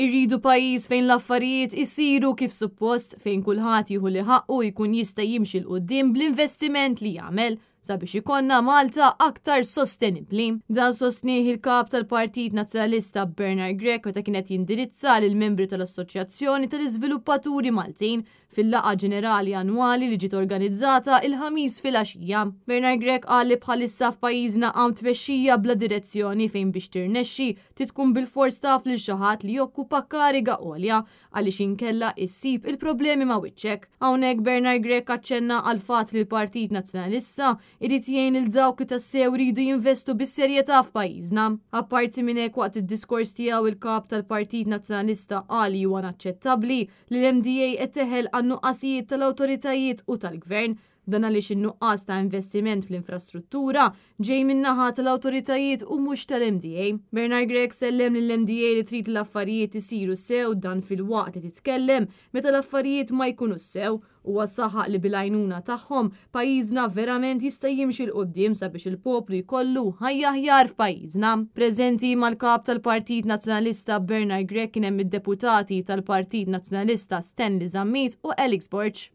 Irridu pajjiż fejn l-affarijiet isiru kif suppost, fejn kulħadd jieħu li ħaqqu jkun jista' jimxi 'l quddiem bl-investiment li jagħmel sabiex ikollna Malta aktar sostenibbli. Dan sostnieh il-Kap tal-Partit Nazzjonalista Bernard Grech meta kien qed jindirizza lill-membri tal-Assoċjazzjoni tal-Iżviluppaturi Maltin fil-laqgħa ġenerali annwali li ġiet organizzata il-Ħamis filgħaxija. Bernard Grech qal li bħalissa f'pajjiżna hawn tmexxija bla direzzjoni fejn biex tirnexxi trid tkun bilfors taf lil xi ħadd li jokkupa kariga għolja għaliex inkella issib il-problemi ma' wiċċek. Hawnhekk Bernard Grech aċċenna għall-fatt li l-Partit Nazzjonalista irid jgħin lil dawk li tassew iridu jinvestu bis-serjetà f'pajjiżna. Apparti minn hekk waqt id-diskors tiegħu il-Kap tal-Partit Nazzjonalista qal li huwa inaċċettabbli li l-MDA qed teħel għan-nuqqasijiet tal-awtoritajiet u tal-Gvern. Dan għaliex in-nuqqas ta' investiment fl-infrastruttura ġej min-naħa tal-awtoritajiet u mhux tal-MDA. Bernard Grech sellem lill-MDA li trid l-affarijiet isiru sew dan filwaqt li titkellem meta l-affarijiet ma jkunux sew. Huwa saħaq li bil-għajnuna tagħhom pajjiżna verament jista' jimxi 'l quddiem sabiex il-poplu jkollu ħajja aħjar f'pajjiżna. Preżenti mal-Kap tal-Partit Nazzjonalista Bernard Grech kien hemm id-deputati tal-Partit Nazzjonalista Stanley Zammit u Alex Borg.